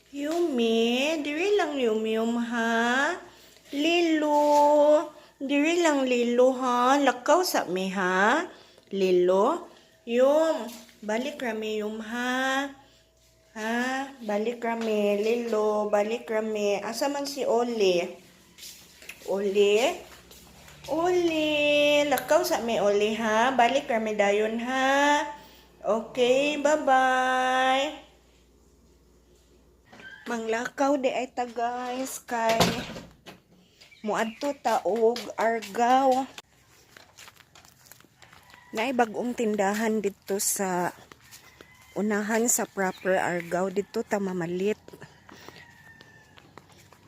Yumi, diri lang Yum Yum ha. Lilo, diri lang Lilo ha. Lakaw sa mi ha. Lilo, Yum, balik rami Yum ha. Ha, balik rami Lilo, balik rami. Asa man si Oli? Oli? Oli, lakaw sa mi Oli ha. Balik rami dayon ha. Okay, bye-bye. Manglakaw di ay ta guys kay muadto ta og Argao. Naay bag-ong tindahan didto sa unahan sa proper Argao, didto ta mamalit.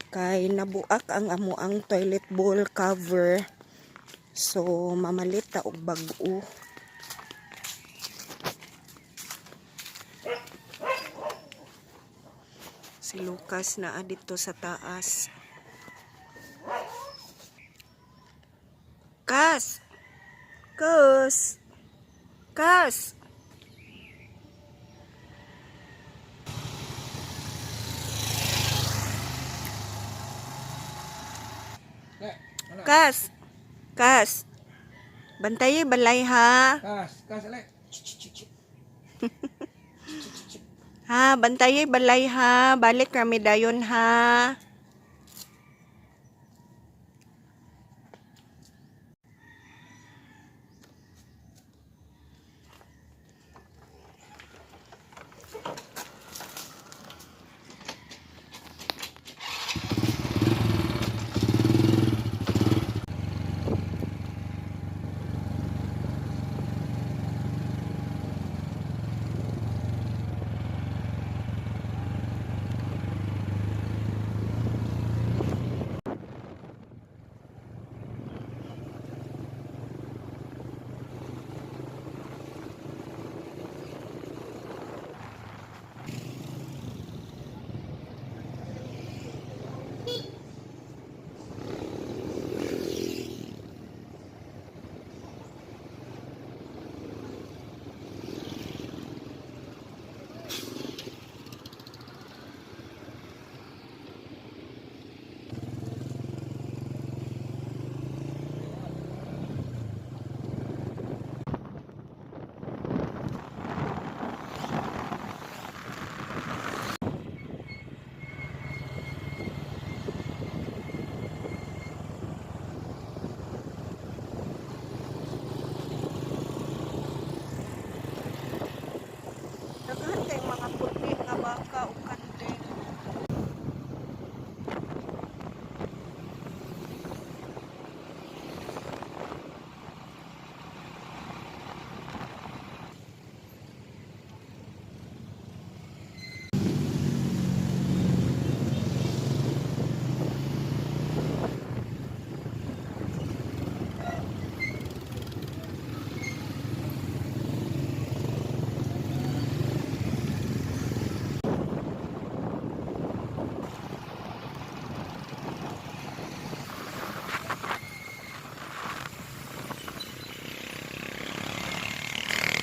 Kay nabuak ang amoang toilet bowl cover. So mamalit ta og bag-o. Si Lucas naa didto sa taas. Kas! Kus! Kas! Kas! Kas! Bantayi balay ha. Kas, kas, alay. Ha, bantayi balay ha. Balik kami dayon ha. Daghan kay mga puti nga baka ug kanding.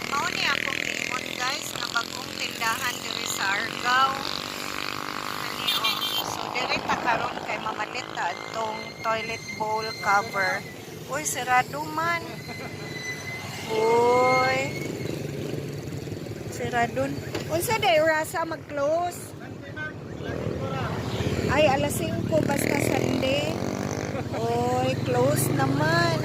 Mao ni akong giingon guys nga bagong tindahan diri sa Argao. Ani oh. So diri ta karon kay mamalit ta atong toilet bowl cover. Uy, sirado man. Uy. Sirado. Unsa day orasa mag-close? Ay, alas 5 basta Sunday. Uy, close naman.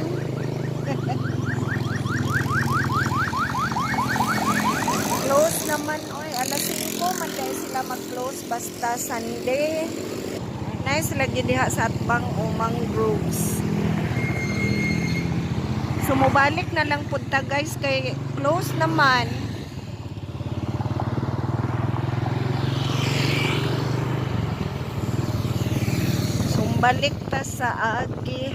Close naman, oy. Alas 5 man dahil sila mag-close basta Sunday. Nice lagi diha sa atbang o mangroves. So mobalik na lang punta guys kay close naman. So balik ta sa agi.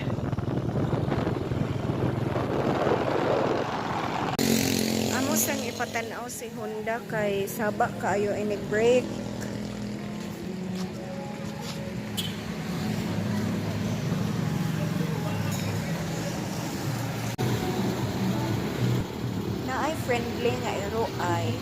Amo sang ipatanaw si Honda kay saba kaayo inig brake. Naay friendly nga iro ay.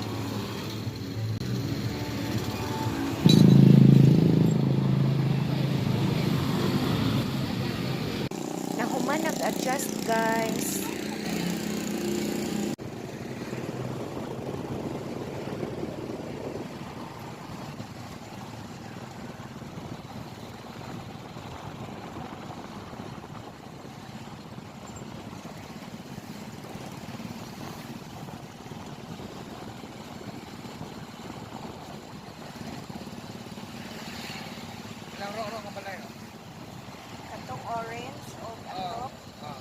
Kanang ro-ro ka balay, oh. Katong orange o Ah, ah.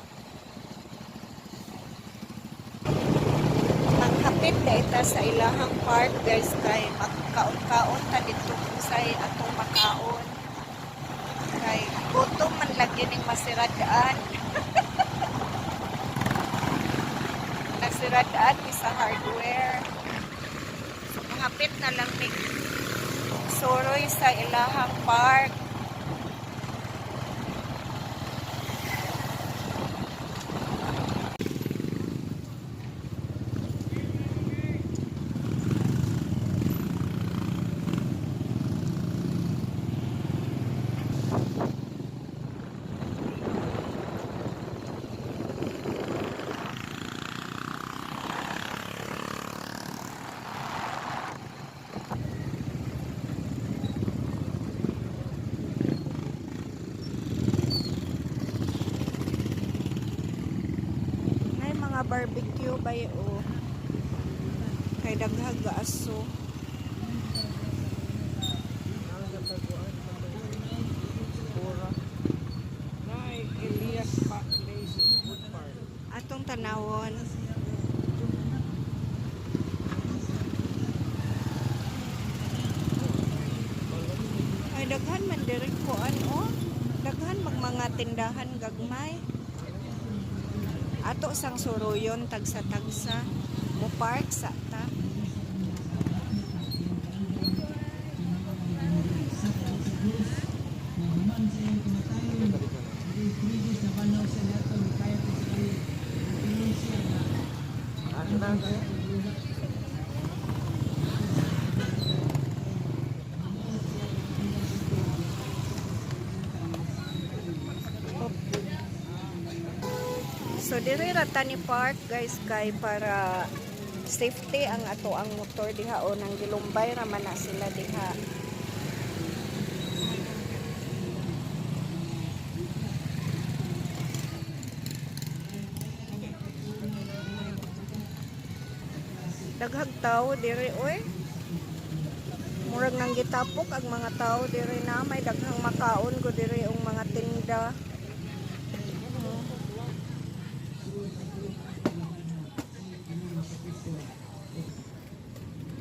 Manghapit na ita sa ilahang park, guys, kay magkaon-kaon ta dito say atong makaon. Kay gutom man lagi ning masiradaan. Nasiradaan mi sa hardware. So manghapit na lang mig suroy sa ilahang park. May mga barbecue ba o kay daghang aso. Nay, Elias Pa Place, Food Park. Atong tanawon. Ay, daghan man diri kuan oh. Daghan mag mga tindahan gagmay. Ato sang suruyon tagsa-tagsa. Mo park sa ta. So dire ra ta ni park, guys, kay para safety ang ato ang motor diha o nang gilumbay ra man na sila diha. Daghag tao dire oy. Murag nang gitapok ang mga tao dire na may daghang makaon ko dire ang mga tinda.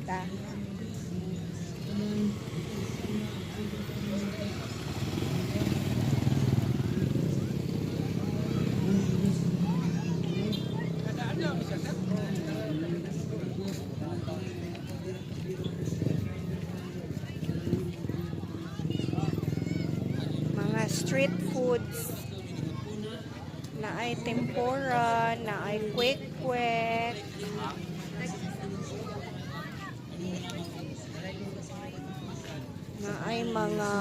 Ta. Mga street foods na ay tempura, na ay kwek-kwek. Na ay mga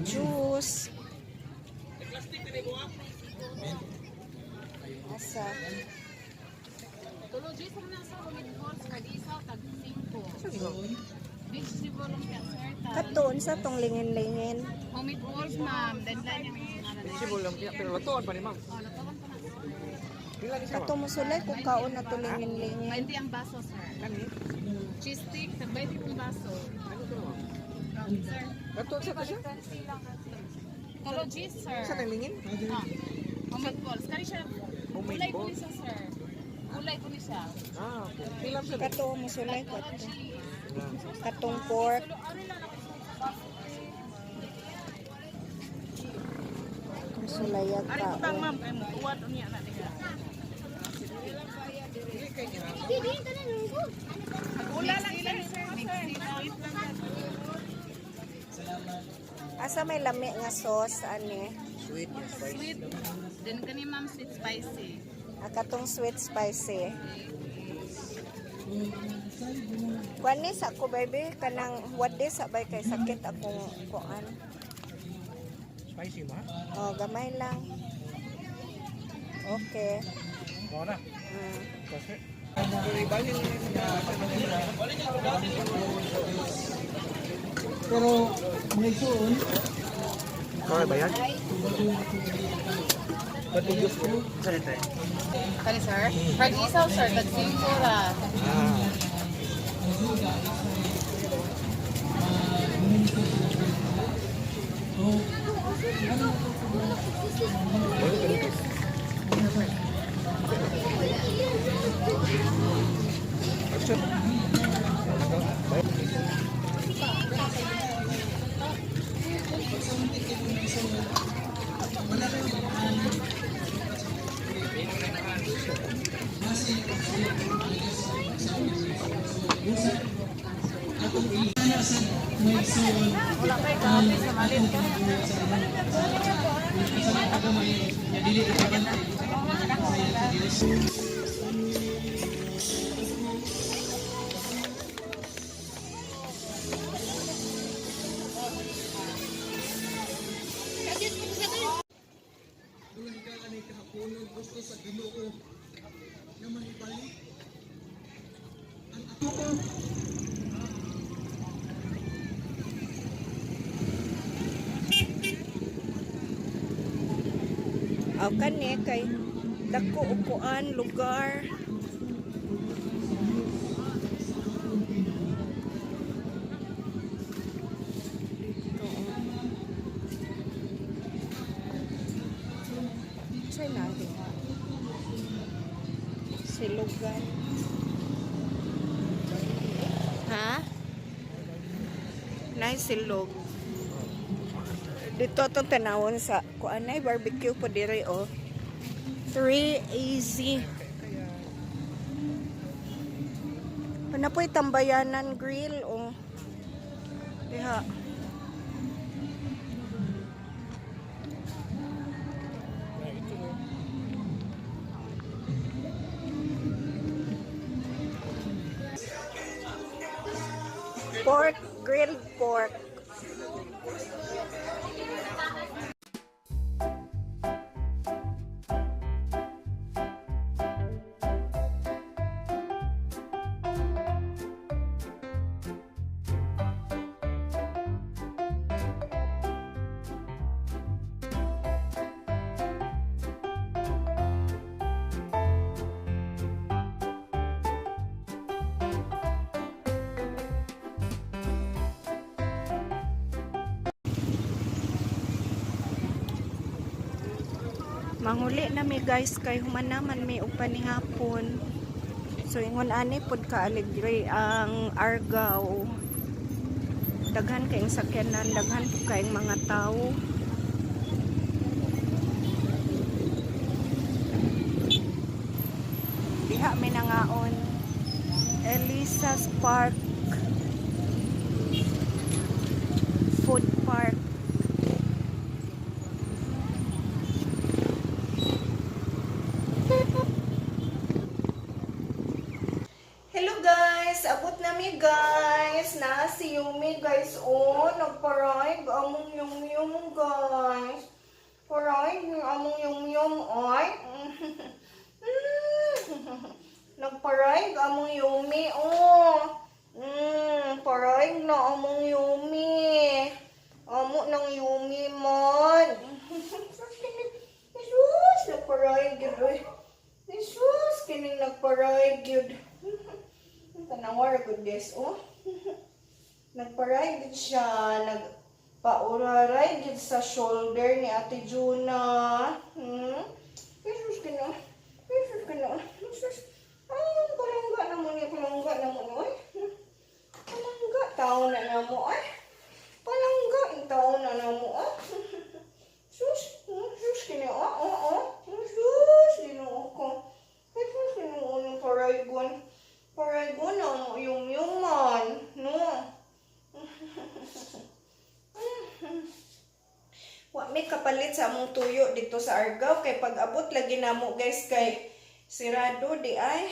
juice. Asa? Tulo G sa na sa homemade balls kag isaw tag 5. Vegetable lang siya, sir. Tag Katoon sa tong lingin-lingin. Homemade balls, ma'am. Deadline yung Vegetable lang siya, pero latuan pa ni ma'am. Oh, latuan pa na. Pila ni siya, Kato ma'am? mo sulay kung kaon na to lingin-lingin. 20 ang baso, sir. Kani? Cheese stick, tag 20 ang baso. Ano to, ma'am? Sir. Latuan sa to siya? Tulo G, sir. Sa nang lingin? Ah, homemade balls. Kani siya. Homemade Gulay po balls? ni siya, sir. Gulay po ni siya. Ah, okay. Pila siya? Kato mo sulay ko ato. Katong pork. Katong sulayag kaon. Gulay lang sila, sir. Mix Asa may lami nga sauce ani? Sweet, spicy. Sweet. Then kani, ma'am, sweet spicy. Ah, katong sweet spicy. Kuan ni sa ko, baby, kanang wade sa bay kay sakit akong kuan. Spicy, ma? Oh, gamay lang. Okay. Mao na. Kasi Pero mga isuon, Kaya ba yan? Patugos ko. Saan ito eh? Kani, sir? Fried isaw, sir. Tag 5 ra. Ah. o Doon ka kanay kahaponon gusto sa Ginoo nga mahibalik ang ato. Aw kani kay dako upuan lugar. Dito, oh. Try natin ha. Silugan. Ha? Nice silog. Dito itong tanawon sa kuan ay barbecue po dire oh. 3 AZ. Ano po tambayanan grill oh. Diha. Pork, grilled pork. Manguli na mi guys kay human naman may upan ni hapon. So ingon ani pod ka alegre ang Argao. Daghan kayong sakyanan, daghan pud kayong mga tao. Diha mi nangaon. Elisa's Park Food Park. Hello guys! Abot na mi guys! Na si Yumi guys oh! Nagparay among yum yum guys! Paray yung among yum yum oy! Nagparay among Yumi oh! Paray na among Yumi! Amo ng Yumi man! Jesus! Nagparay gyud oy! Jesus! Kining nagparay gyud! Tanawar gud guys, oh. Nagparay gud siya, nagpauraray gud sa shoulder ni Ate Juna. Jesus kino. Jesus kino. Jesus. Ay, palangga na mo ni, palangga na mo ni, oy. Palangga tao na na mo, ay. Palangga ang tao na na mo, ah. Sus, sus kini, oh, oh, oh. Sus, Ginoo ko. Jesus, Ginoo ng paraygon. Paraygon ang yung yuman, no? Wa may kapalit sa among tuyo dito sa Argao kay pag abot lagi namo guys kay sirado di ay.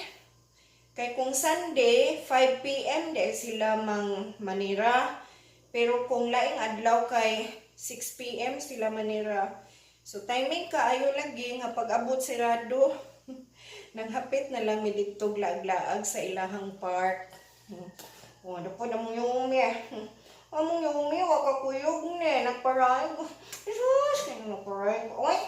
Kay kung Sunday 5 PM di ay sila mang manira. Pero kung laing adlaw kay 6 PM sila manira. So timing kaayo lagi nga pag abot sirado. Nanghapit na lang mi didto laag-laag sa ilahang park. Oh, ano po namong yumi. Among yumi, wa ka kuyog ni. Nagparay ko. Jesus, kaya nagparay ko. Oy!